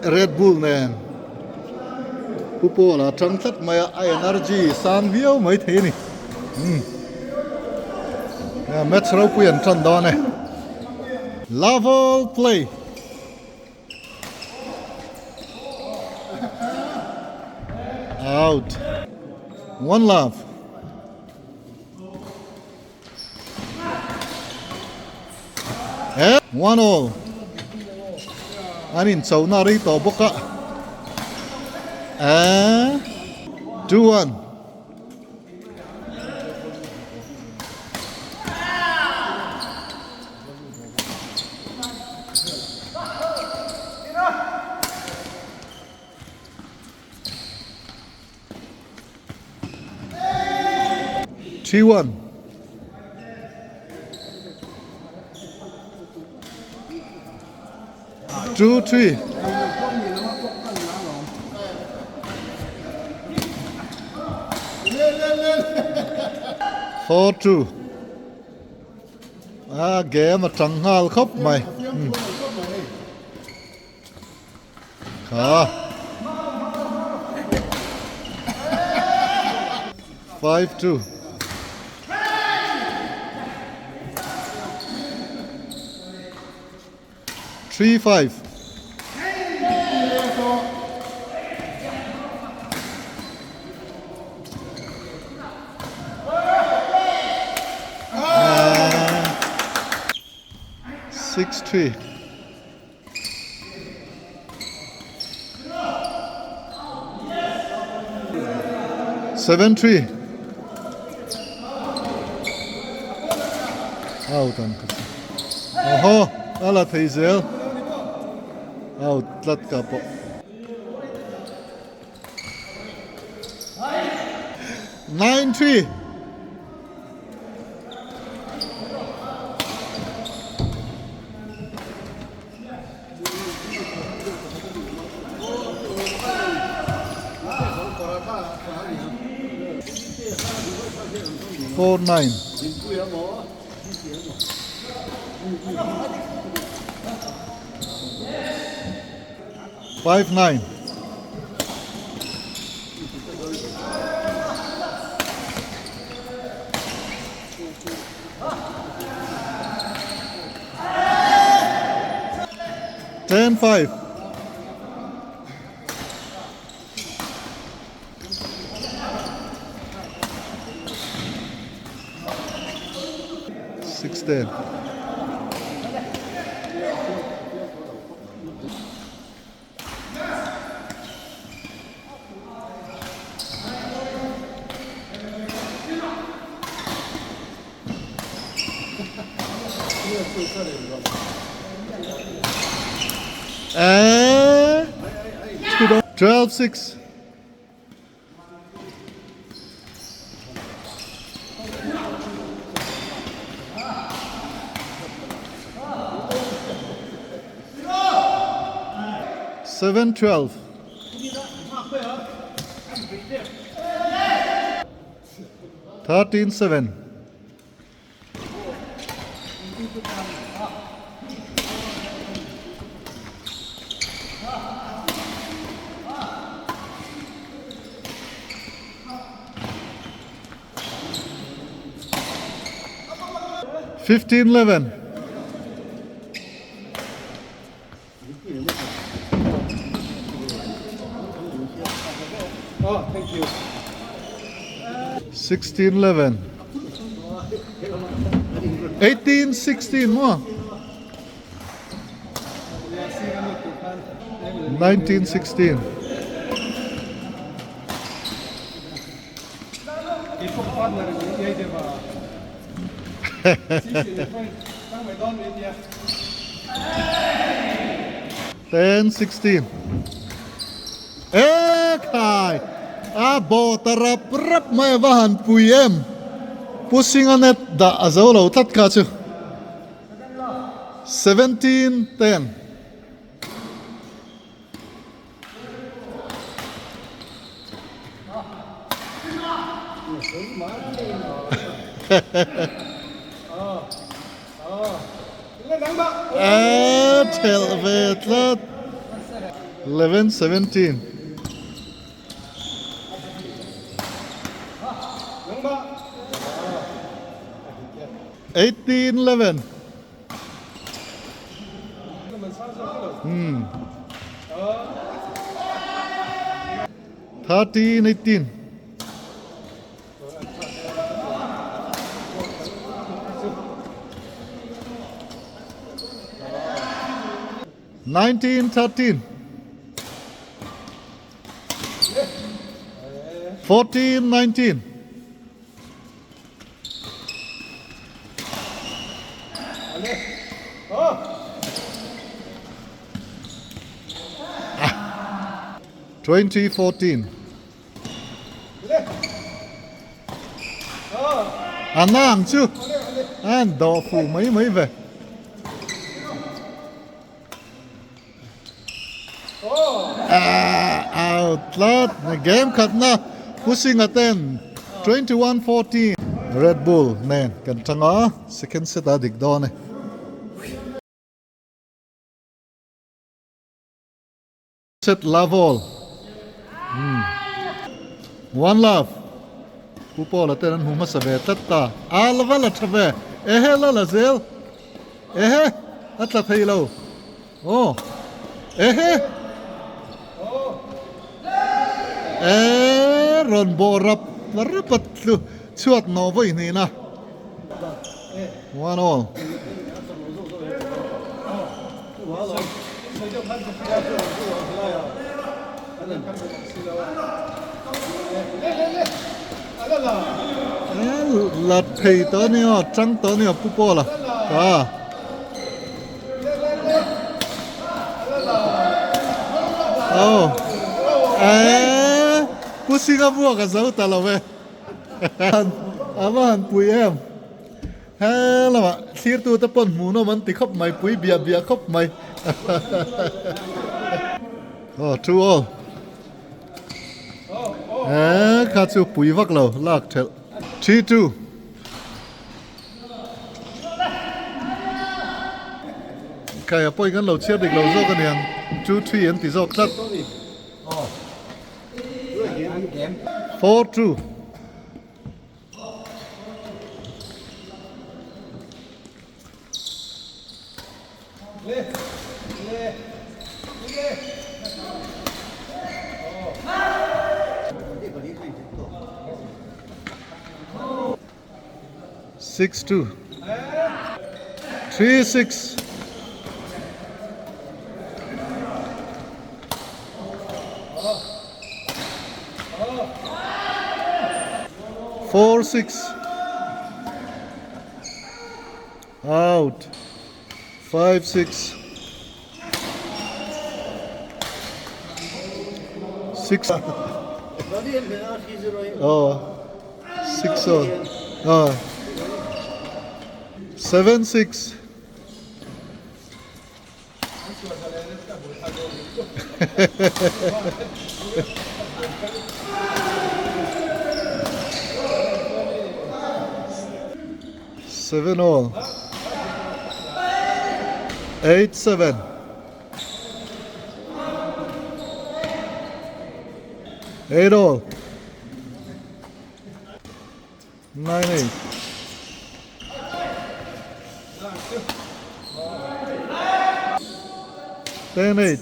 Red Bull nen Pu Paul a tang tlat mai a, a energy sang viau mai thei a ni. Umm match ropui an tan dawn e. Level play. Out. One love. Eh, one all. An in cho na rei tawh bawk a. Eh, 2-1. 3-1. 2-3. 4-2. A game a tang nghal khawp mai. Kha. 5-2. 3-5. 6-3. 7-3. Out an kha. Oho, a la thei zel. Out tlat ka pawh. 9-3. 4-9. 5-9. 10-5. 6-10. Eh, 12-6. 7-12. 13-7. 15-11. Oh, thank you. 16-11. 18-16 mo. 19-16. 10-16. E khai! A bawh ta rap rap mai a va han pui em! Pu Singa net dah a zo lo tlat kha chu. 17-10. A thelh ve tlat. 11 17. 18 11. Hmm. 13 18. 19 13. 14 19. 20 14. A nang chu an dawh fuh mai mai ve. Out tlat game khatna Pu Singha ten 21-14. Red Bull nen kan tang a, second set a dik dawn e. Set love all. One love. Pu Paula ten an hmu hmasa ve tlat ta. A la va la tha ve. Ehe la la zel. Ehe a tla thei lo. Aw. Ehe. E rawn bawh rap rap a tlu chhuat nawh vawi hnihna. One all. La thei tawh a ni aw, tang tawh a ni aw Pu Paula ka. Aw eh Pu Singa buak a zo ta lo e. A va han pui em. He lamah thlirtute pawn hmuhnawm an ti khawp mai, pui biah biah khawp mai. Aw two all. He kha chu pui vak lo lak thelh. 3-2. Kai a pawhin kan lo chhiar dik lo zawk aniang 2-3 an ti zawk tlat. 4-2. 6-2 3-6 4-6 Out. 5-6 6 Oh. 6 Oh. 7-6 7 all. 8-7. 8 all. 9-8. 10-8.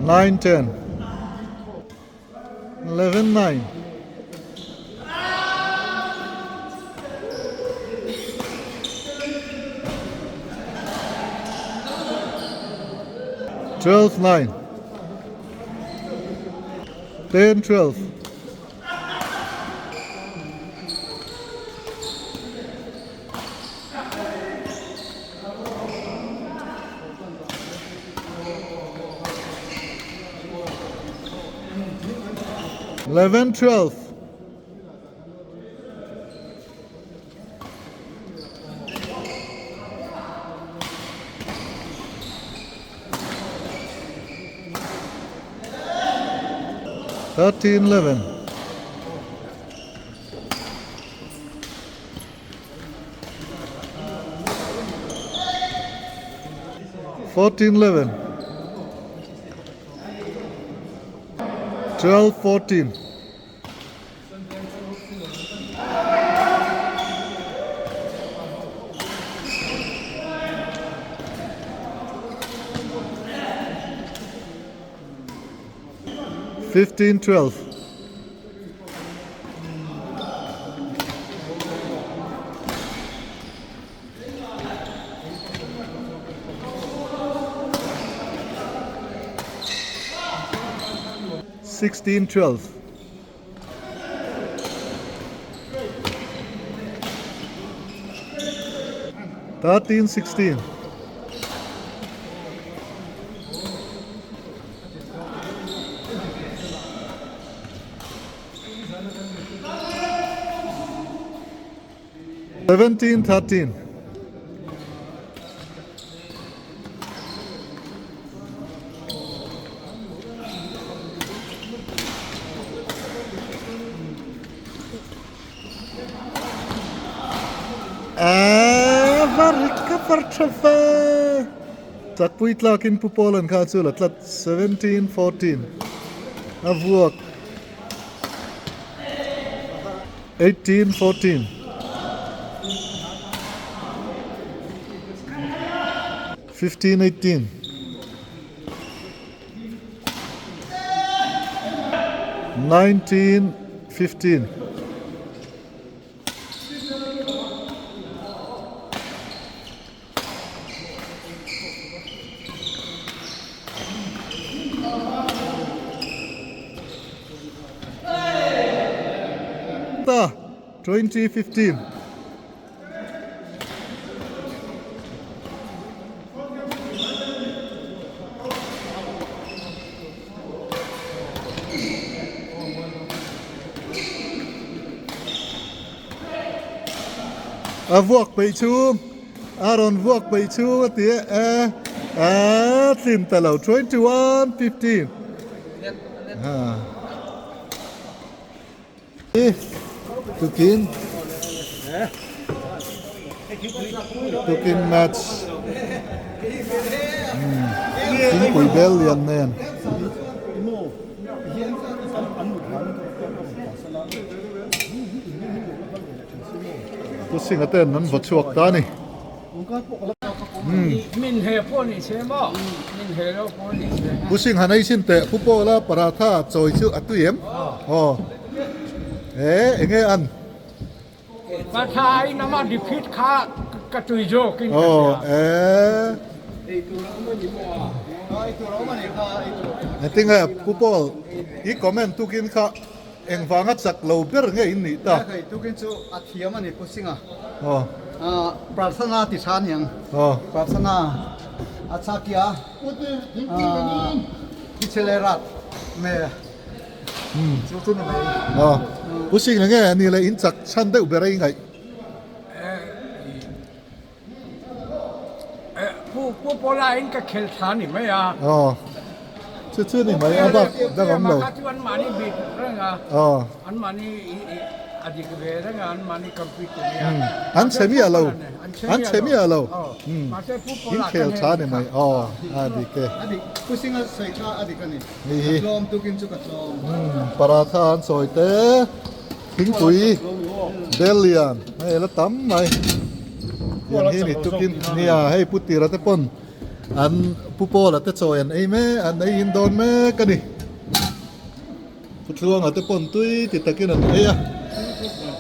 9-10. 11-9. 12-9. 10-12. 11-12. 13-11. 14 11 12 14 15 12 16 12 13 16 17 13 Chakpui tlakin Pu Paul-a'n kha chu la tlat 17 14 a vuak. 18 14 15 18 19 15 Ta 2015 A vuak peih chhung A rawn vuak peih chhung a ti e e a tlin ta lo 21 15 ha tukin tukin match thingpui bel lian nen. Pu Singh-a ten an vaw chhuak ta a ni. Pu Singh-a nei chin teh Pu Paula paratha chawi chu a tui em? Aw. E enge an? Paratha in ama defeat kha ka tui zawk in ka hria. Aw e. Engtinge Pu Paul i comment tukin kha Engvanga chak lo ber nge in nih ta? Hei tukin chu a thiam a ni Pu Singh-a. Aw. Prarthana ti tha aniang. Aw. Prarthana a chak a. Thi che leh rat me chu chu ni mai. Aw. Pu Singh-a nge a ni leh in chak chhan deuh ber a i ngaih? Pu Paula in ka khel thla ni mai a. Aw. Chu chu ni mai a bak dang awm lo. Kha chu an mahni bik reng a. Aw. An mahni a dik ve reng a an mahni compete ni a. An chhe miah lo. An chhe miah lo. Mahse Pu Paula In khel tha ni mai. Aw a dik e. A dik. Pu Singa sawi kha a dik a ni. Ni hi. Ka tlawm tukin chu ka tlawm. Paratha an sawi te. Thingpui bel lian hei la tam mai tiang hi ni tukin nia hei pu tira te pawn an pu pawla te chawi an ei mek an ei in dawn mek a ni pu thluanga te pawn tui ti takin an ei a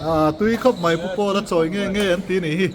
ah tui khawp mai pu pawla chawi nge nge an ti ni hi.